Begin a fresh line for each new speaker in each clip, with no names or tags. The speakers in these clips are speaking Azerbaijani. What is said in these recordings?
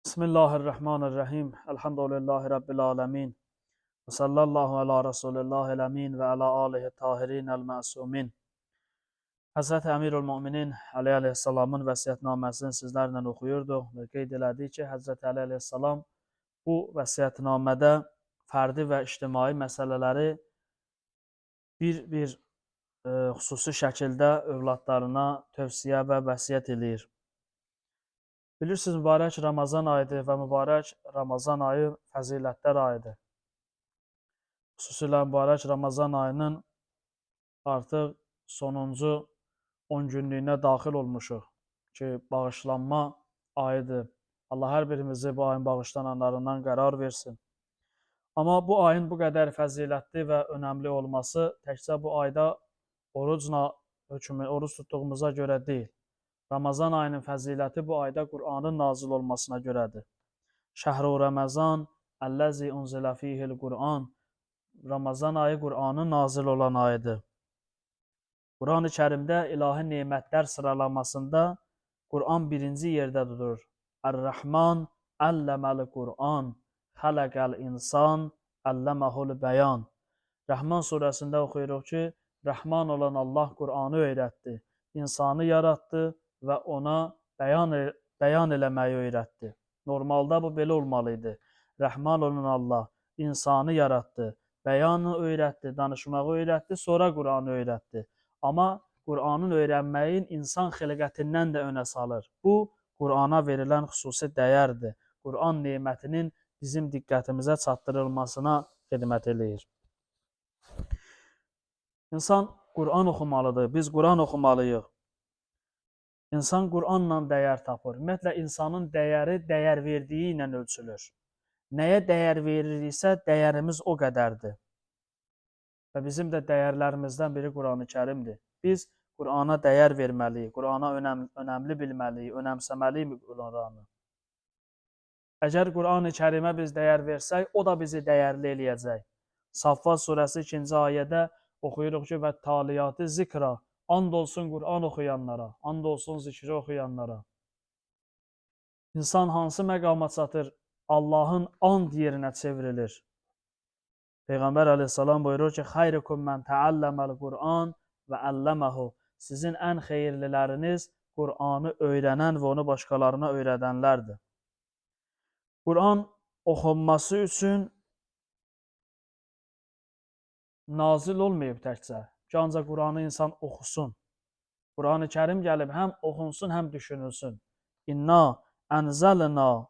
Bismillahirrahmanirrahim. Elhamdülillahi Rabbil alemin. Və sallallahu ala Rasulillahil əmin və ala alihi tahirin əl-məsumin. Həzrəti Əmirül Müminin Əli əleyhissalamın vəsiyyətnaməsini sizlərlə oxuyurduq və qeyd elədik ki, Həzrəti Əli əleyhissalam bu vəsiyyətnamədə fərdi və ictimai məsələləri bir-bir xüsusi şəkildə övladlarına tövsiyə və vəsiyyət eləyir. Bilirsiniz, mübarək Ramazan ayıdır və mübarək Ramazan ayı fəzilətlər ayıdır. Xüsusilə mübarək Ramazan ayının artıq sonuncu 10 günlüyünə daxil olmuşuq ki, bağışlanma ayıdır. Allah hər birimizi bu ayın bağışlananlarından qərar versin. Amma bu ayın bu qədər fəzilətli və önəmli olması təkcə bu ayda orucla hökmü, oruc tutduğumuza görə deyil. Ramazan ayının fəziləti bu ayda Qur'anın nazil olmasına görədir. Şəhru Ramazan əlləzi unzilə fihil Qur'an. Ramazan ayı Qur'anın nazil olan ayıdır. Qur'an-ı Kərimdə ilahi nemətlər sıralamasında Qur'an birinci yerdə durur. Ər-Rəhman əlləməl Qur'an, xələqəl insan, əlləməhul bəyan. Rəhman surəsində oxuyuruq ki, Rəhman olan Allah Qur'anı öyrətdi, insanı yaratdı və ona bəyan eləməyi öyrətdi. Normalda bu belə olmalı idi. Rəhman olan Allah insanı yaratdı, bəyanı öyrətdi, danışmağı öyrətdi, sonra Qur'anı öyrətdi. Amma Qur'anın öyrənməyin insan xilqətindən də önə salır. Bu, Qur'ana verilən xüsusi dəyərdir. Qur'an nemətinin bizim diqqətimizə çatdırılmasına xidmət eləyir. İnsan Qur'an oxumalıdır. Biz Qur'an oxumalıyıq. İnsan Qur'anla dəyər tapır. Ümumiyyətlə, insanın dəyəri dəyər verdiyi ilə ölçülür. Nəyə dəyər veririksə, dəyərimiz o qədərdir. Və bizim də dəyərlərimizdən biri Qur'an-ı Kərimdir. Biz Qur'ana dəyər verməliyik, Qur'ana önəmli bilməliyik, önəmsəməliyik Qur'anı. Əgər Qur'an-ı Kərimə biz dəyər versək, o da bizi dəyərli eləyəcək. Saffat surəsi 2-ci ayədə oxuyuruq ki, və taliyatı zikra, and olsun Qur'an oxuyanlara, and olsun zikri oxuyanlara. İnsan hansı məqama çatır, Allahın and yerinə çevrilir. Peyğəmbər əleyhissalam buyurur ki, xeyrukum mən təalləməl Qur'an və əlləməhu. Sizin ən xeyirliləriniz Qur'anı öyrənən və onu başqalarına öyrədənlərdir. Qur'an oxunması üçün nazil olmayıb təkcə ki, ancaq Qur'anı insan oxusun. Qur'an-ı Kərim gəlib həm oxunsun, həm düşünülsün. İnna ənzəlnahu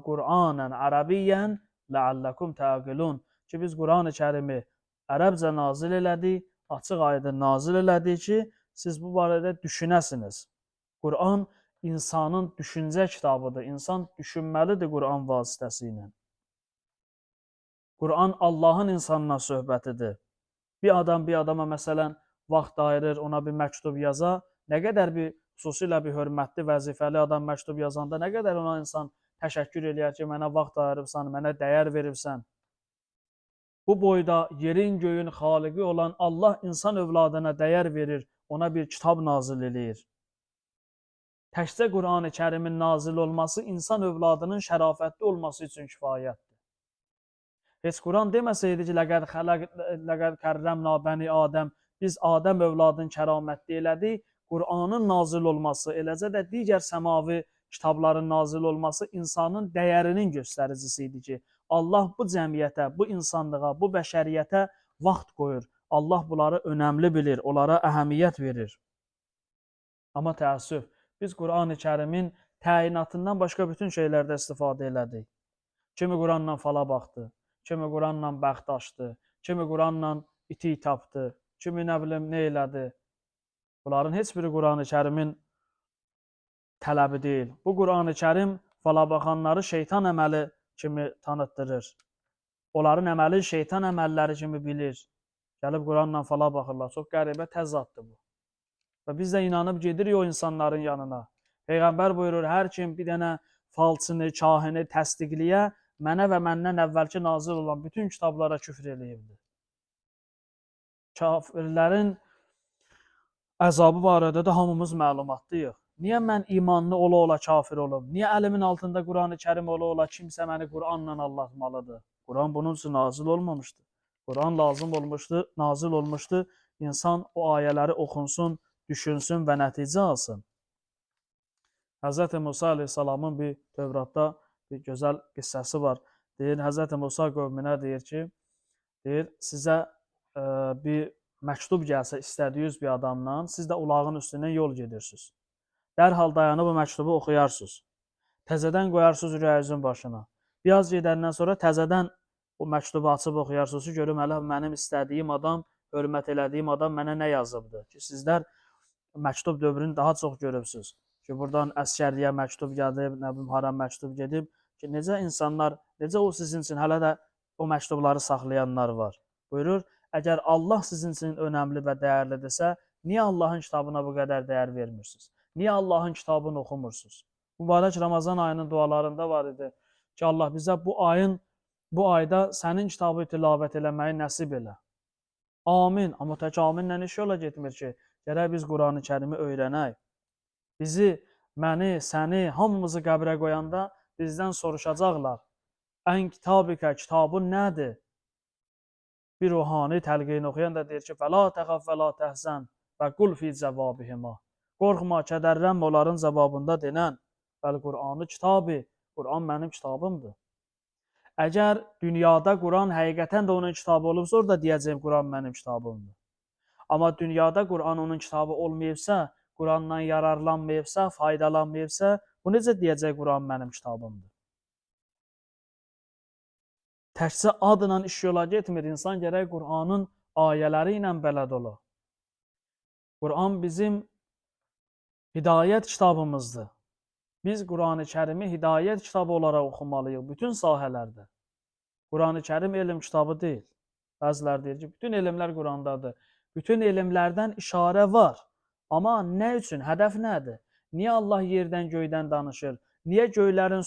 Qur'anən ərəbiyyən ləalləkum təqilun. Ki, biz Qur'an-ı Kərimi ərəbcə nazil elədik, açıq aydın nazil elədik ki, siz bu barədə düşünəsiniz. Qur'an insanın düşüncə kitabıdır. İnsan düşünməlidir Qur'an vasitəsilə. Qur'an Allahın insanla söhbətidir. Bir adam bir adama məsələn vaxt ayırır, ona bir məktub yaza, nə qədər bir xüsusilə bir hörmətli, vəzifəli adam məktub yazanda nə qədər ona insan təşəkkür eləyər ki, mənə vaxt ayırıbsan, mənə dəyər veribsən. Bu boyda yerin göyün xaliqi olan Allah insan övladına dəyər verir, ona bir kitab nazil eləyir. Təkcə Qur'an-ı Kərimin nazil olması insan övladının şərafətli olması üçün kifayətdir. Heç Quran deməsəydi ki, ləqəd kərrəmna bəni Adəm, biz Adəm övladını kəramətli elədik, Qur'anın nazil olması, eləcə də digər səmavi kitabların nazil olması insanın dəyərinin göstəricisi idi ki, Allah bu cəmiyyətə, bu insanlığa, bu bəşəriyyətə vaxt qoyur. Allah bunları önəmli bilir, onlara əhəmiyyət verir. Amma təəssüf, biz Qur'an-ı Kərimin təyinatından başqa bütün şeylərdə istifadə elədik. Kimi Quranla fala baxdı, kimi Quranla bəxt açdı, kimi Quranla itik tapdı, kimi nə bilim nə elədi. Bunların heç biri Qur'an-ı Kərimin tələbi deyil. Bu Qur'an-ı Kərim fala baxanları şeytan əməli kimi tanıtdırır. Onların əməli şeytan əməlləri kimi bilir. Gəlib Quranla fala baxırlar. Çox qəribə təzaddır bu. Və biz də inanıb gedirik o insanların yanına. Peyğəmbər buyurur, hər kim bir dənə falçını, kahini təsdiqləyə, mənə və məndən əvvəlki nazil olan bütün kitablara küfr eləyibdir. Kafirlərin əzabı barədə də hamımız məlumatlıyıq. Niyə mən imanlı ola-ola kafir olum? Niyə əlimin altında Qur'an-ı Kərim ola-ola kimsə məni Qur'anla aldatmalıdır? Quran bunun üçün nazil olmamışdı. Quran lazım olmuşdu, nazil olmuşdu. İnsan o ayələri oxunsun, düşünsün və nəticə alsın. Hz. Musa əleyhissalamın bir Tövratda bir gözəl qissəsi var. Deyir, Hz. Musa qövminə deyir ki, deyir, sizə bir məktub gəlsə istədiyiniz bir adamdan, siz də ulağın üstündən yol gedirsiniz. Dərhal dayanıb o məktubu oxuyarsınız. Təzədən qoyarsınız ürəyinizin başına. Biraz gedəndən sonra təzədən o məktubu açıb oxuyarsınız ki, görüm hələ mənim istədiyim adam, hörmət elədiyim adam mənə nə yazıbdı? Ki, sizlər məktub dövrünü daha çox görübsünüz. Ki, buradan əsgərliyə məktub gəlib, nə bilim, hara məktub gedib. Ki, necə insanlar, necə o sizin üçün hələ də o məktubları saxlayanlar var. Buyurur, əgər Allah sizin üçün önəmli və dəyərlidirsə, niyə Allahın kitabına bu qədər dəyər vermirsiniz? Niyə Allahın kitabını oxumursunuz? Mübarək Ramazan ayının dualarında var idi ki, Allah bizə bu ayda sənin kitabı tilavət eləməyi nəsib elə. Amin. Amma tək aminlə iş yola getmir ki, gərək biz Qur'an-ı Kərimi öyrənək. Bizi, məni, səni, hamımızı qəbrə qoyanda bizdən soruşacaqlar. Ən kitabikə, kitabın nədir? Bir ruhani təlqin oxuyan da deyir ki, fəla təxaf və la təhzən və qul fi cəvabihima. Qorxma, kədərlənmə onların cavabında denən. Bəl Qur'anı kitabı, Quran mənim kitabımdır. Əgər dünyada Quran həqiqətən də onun kitabı olubsa, orada deyəcəyim Quran mənim kitabımdır. Amma dünyada Quran onun kitabı olmayıbsa, Qurandan yararlanmayıbsa, faydalanmayıbsa, bu necə deyəcək Quran mənim kitabımdır? Təkcə adla iş yola getmir. İnsan gərək Qur'anın ayələri ilə bələd ola. Quran bizim hidayət kitabımızdır. Biz Qur'an-ı Kərimi hidayət kitabı olaraq oxumalıyıq bütün sahələrdə. Qur'an-ı Kərim elm kitabı deyil. Bəzilər deyir ki, bütün elmlər Qur'andadır. Bütün elmlərdən işarə var. Amma nə üçün? Hədəf nədir? Niyə Allah yerdən, göydən danışır? Niyə göylərin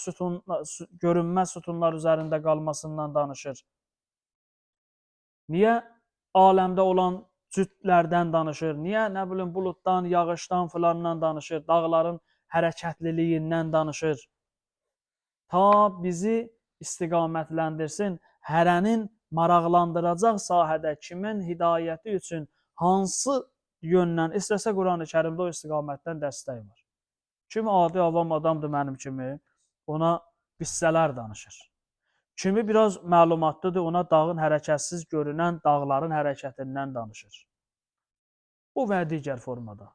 görünməz sütunlar üzərində qalmasından danışır? Niyə aləmdə olan cütlərdən danışır? Niyə, nə bilim, buluddan, yağışdan filandan danışır? Dağların hərəkətliliyindən danışır? Ta bizi istiqamətləndirsin, hərənin maraqlandıracaq sahədə kimin hidayəti üçün hansı yöndən istəsə Qur'an-ı Kərimdə o istiqamətdən dəstək var. Kimi adi avam adamdır mənim kimi, ona qissələr danışır. Kimi biraz məlumatlıdır, ona dağın hərəkətsiz görünən dağların hərəkətindən danışır. Bu və digər formada.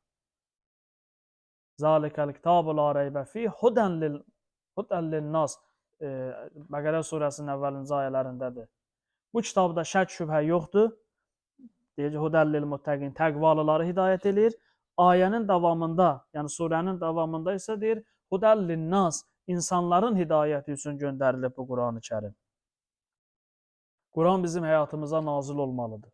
Zalikəl kitabu la reybə fih hudən lin-nas. Bəqərə surəsinin əvvəlinci ayələrindədir. Bu kitabda şək şübhə yoxdur. Deyir ki, hudən lil muttəqin, təqvalıları hidayət eləyir. Ayənin davamında, yəni surənin davamında isə deyir, hudən lin-nas, insanların hidayəti üçün göndərilib bu Qur'an-ı Kərim. Quran bizim həyatımıza nazil olmalıdır.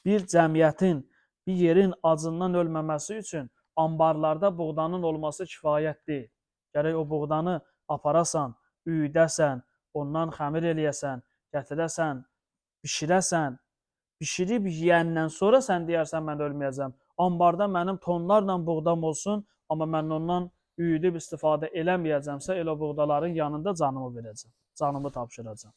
Bir cəmiyyətin, bir yerin acından ölməməsi üçün ambarlarda buğdanın olması kifayət deyil. Gərək o buğdanı aparasan, üyüdəsən, ondan xəmir eləyəsən, gətirəsən, bişirəsən. Bişirib yeyəndən sonra sən deyərsən, mən ölməyəcəm. Ambarda mənim tonlarla buğdam olsun, amma mən ondan üyüdüb istifadə eləməyəcəmsə, elə o buğdaların yanında canımı verəcəm, canımı tapşıracam.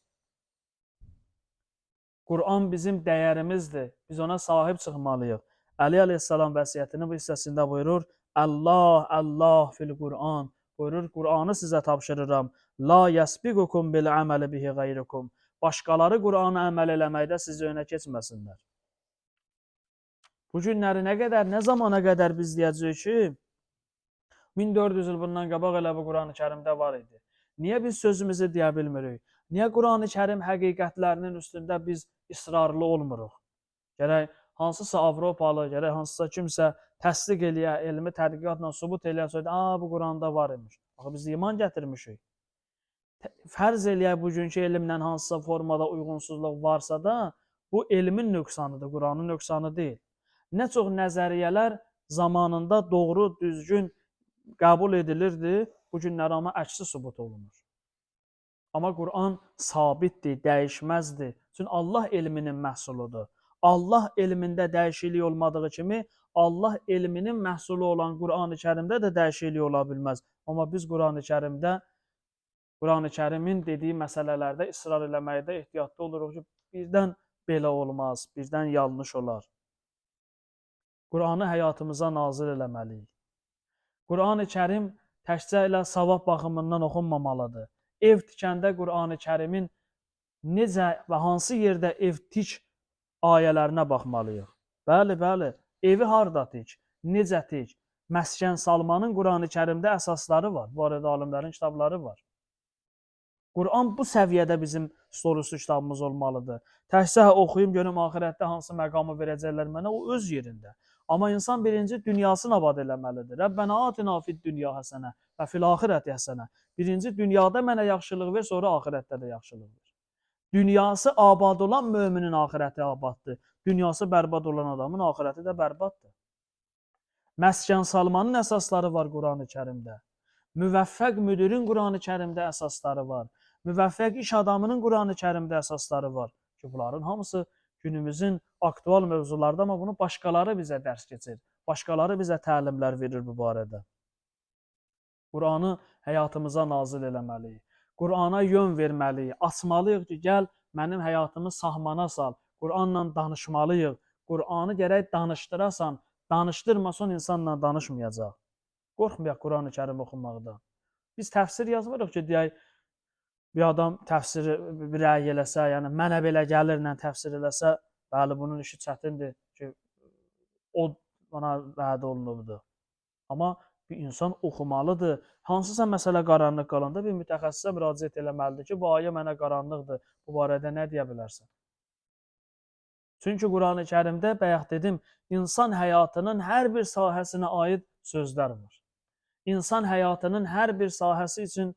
Quran bizim dəyərimizdir, biz ona sahib çıxmalıyıq. Əli əleyhissalam vəsiyyətinin bu hissəsində buyurur, Allah, Allah fil Quran. Buyurur, Qur'anı sizə tapşırıram. La yəsbiqukum bil əməli bihi qeyrukum. Başqaları Qur'anı əməl eləməkdə sizi önə keçməsinlər. Bu günləri nə qədər, nə zamana qədər biz deyəcəyik ki, 1400 il bundan qabaq elə bu Qur'an-ı Kərimdə var idi. Niyə biz sözümüzü deyə bilmirik? Niyə Qur'an-ı Kərim həqiqətlərinin üstündə biz israrlı olmuruq? Gərək hansısa Avropalı, gərək hansısa kimsə təsdiq eləyə, elmi tədqiqatla sübut eləyə, söyləyə, bu Qur'anda var imiş. Axı biz iman gətirmişik. Fərz eləyək bugünkü elmlə hansısa formada uyğunsuzluq varsa da, bu elmin nöqsanıdır, Qur'anın nöqsanı deyil. Nə çox nəzəriyyələr zamanında doğru, düzgün qəbul edilirdi, bu günlər amma əksi sübut olunur. Amma Quran sabitdir, dəyişməzdir. Çünki Allah elminin məhsuludur. Allah elmində dəyişiklik olmadığı kimi, Allah elminin məhsulu olan Qur'an-ı Kərimdə də dəyişiklik ola bilməz. Amma biz Qur'an-ı Kərimdə, Qur'an-ı Kərimin dediyi məsələlərdə israr eləməkdə ehtiyatlı oluruq ki, birdən belə olmaz, birdən yanlış olar. Qur'anı həyatımıza nazil eləməliyik. Qur'an-ı Kərim təkcə elə savab baxımından oxunmamalıdır. Ev tikəndə Qur'an-ı Kərimin necə və hansı yerdə ev tik ayələrinə baxmalıyıq. Bəli, bəli, evi harda tik, necə tik? Məskən salmanın Qur'an-ı Kərimdə əsasları var. Bu arada alimlərin kitabları var. Qur'an bu səviyyədə bizim stol üstü kitabımız olmalıdır. Təkcə oxuyum, görüm axirətdə hansı məqamı verəcəklər mənə, o öz yerində. Amma insan birinci dünyasını abad eləməlidir. Rəbbənə atina fid dünya həsənə və fil axirəti həsənə. Birinci dünyada mənə yaxşılıq ver, sonra axirətdə də yaxşılıq ver. Dünyası abad olan möminin axirəti abaddır. Dünyası bərbad olan adamın axirəti də bərbaddır. Məskən salmanın əsasları var Qur'an-ı Kərimdə. Müvəffəq müdirin Qur'an-ı Kərimdə əsasları var. Müvəffəq iş adamının Qur'an-ı Kərimdə əsasları var. Ki, bunların hamısı günümüzün aktual mövzulardır, amma bunu başqaları bizə dərs keçir. Başqaları bizə təlimlər verir bu barədə. Qur'anı həyatımıza nazil eləməliyik. Qur'ana yön verməliyik. Açmalıyıq ki, gəl mənim həyatımı sahmana sal. Qur'anla danışmalıyıq. Qur'anı gərək danışdırasan, danışdırmasan insanla danışmayacaq. Qorxmayaq Qur'an-ı Kərim oxumaqdan. Biz təfsir yazmırıq ki, deyək, bir adam təfsiri bir rəy eləsə, yəni mənə belə gəlirlə təfsir eləsə, bəli, bunun işi çətindir ki, o ona vəd olunubdur. Amma bir insan oxumalıdır. Hansısa məsələ qaranlıq qalanda bir mütəxəssisə müraciət eləməlidir ki, bu ayə mənə qaranlıqdır. Bu barədə nə deyə bilərsən? Çünki Qur'an-ı Kərimdə bayaq dedim, insan həyatının hər bir sahəsinə aid sözlər var. İnsan həyatının hər bir sahəsi üçün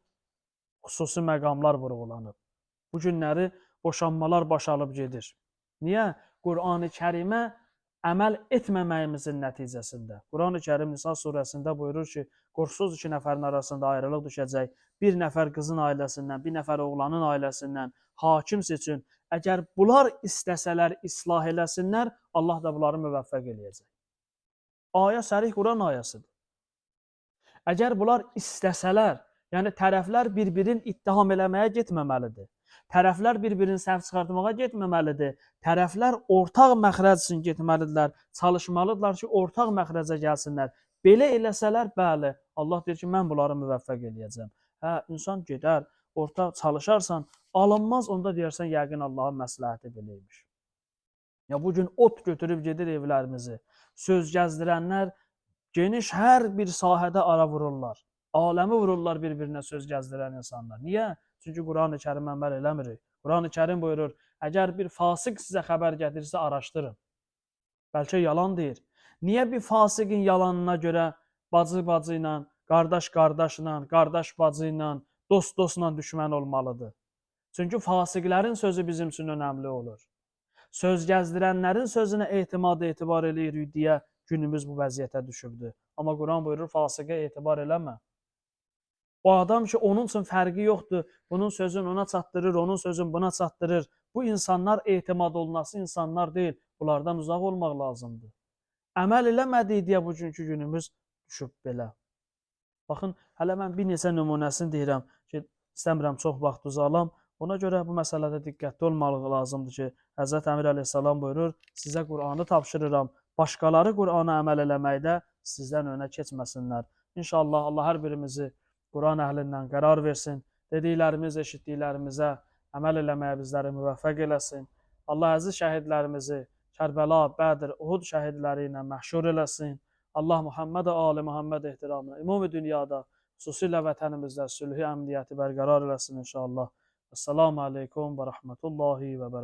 xüsusi məqamlar vurğulanıb. Bu günləri boşanmalar baş alıb gedir. Niyə? Qur'an-ı Kərimə əməl etməməyimizin nəticəsində. Qur'an-ı Kərim Nisa surəsində buyurur ki, qorxusuz iki nəfərin arasında ayrılıq düşəcək. Bir nəfər qızın ailəsindən, bir nəfər oğlanın ailəsindən hakim seçin. Əgər bunlar istəsələr islah eləsinlər, Allah da bunları müvəffəq eləyəcək. Ayə sərih Quran ayəsidir. Əgər bunlar istəsələr, yəni tərəflər bir-birini ittiham eləməyə getməməlidir. Tərəflər bir-birini səhv çıxartmağa getməməlidir. Tərəflər ortaq məxrəc üçün getməlidirlər. Çalışmalıdırlar ki, ortaq məxrəcə gəlsinlər. Belə eləsələr, bəli, Allah deyir ki, mən bunları müvəffəq eləyəcəm. Hə, insan gedər, ortaq çalışarsan, alınmaz, onda deyərsən, yəqin Allahın məsləhəti belə imiş. Ya bu gün ot götürüb gedir evlərimizi. Söz gəzdirənlər geniş hər bir sahədə ara vururlar. Aləmi vururlar bir-birinə söz gəzdirən insanlar. Niyə? Çünki Qur'an-ı Kərimə əməl eləmirik. Qur'an-ı Kərim buyurur, əgər bir fasıq sizə xəbər gətirsə, araşdırın. Bəlkə yalan deyir. Niyə bir fasiqin yalanına görə bacı bacı ilə, qardaş qardaşla, qardaş bacı ilə, dost dostla düşmən olmalıdır? Çünki fasiqlərin sözü bizim üçün önəmli olur. Söz gəzdirənlərin sözünə etimad etibar eləyirik deyə günümüz bu vəziyyətə düşübdür. Amma Quran buyurur, fasiqə etibar eləmə. O adam ki, onun üçün fərqi yoxdur, bunun sözünü ona çatdırır, onun sözünü buna çatdırır. Bu insanlar etimad olunası insanlar deyil. Bunlardan uzaq olmaq lazımdır. Əməl eləmədik deyə bugünkü günümüz düşüb belə. Baxın, hələ mən bir neçə nümunəsini deyirəm ki, istəmirəm çox vaxt uzalam. Ona görə bu məsələdə diqqətli olmaq lazımdır ki, Həzrət Əmir əleyhissalam buyurur, sizə Qur'anı tapşırıram. Başqaları Qur'ana əməl eləməkdə sizdən önə keçməsinlər. İnşallah Allah hər birimizi Quran əhlindən qərar versin. Dediklərimiz, eşitdiklərimizə əməl eləməyə bizləri müvəffəq eləsin. Allah əziz şəhidlərimizi Kərbəla, Bədir, Uhud şəhidləri ilə məhşur eləsin. Allah Muhammed ali Muhammed ehtiramına ümumi dünyada, xüsusilə vətənimizdə sülhü, əmniyyəti bərqərar eləsin inşallah. Esselamu aleykum və rəhmətullahi və bərəkatuhu.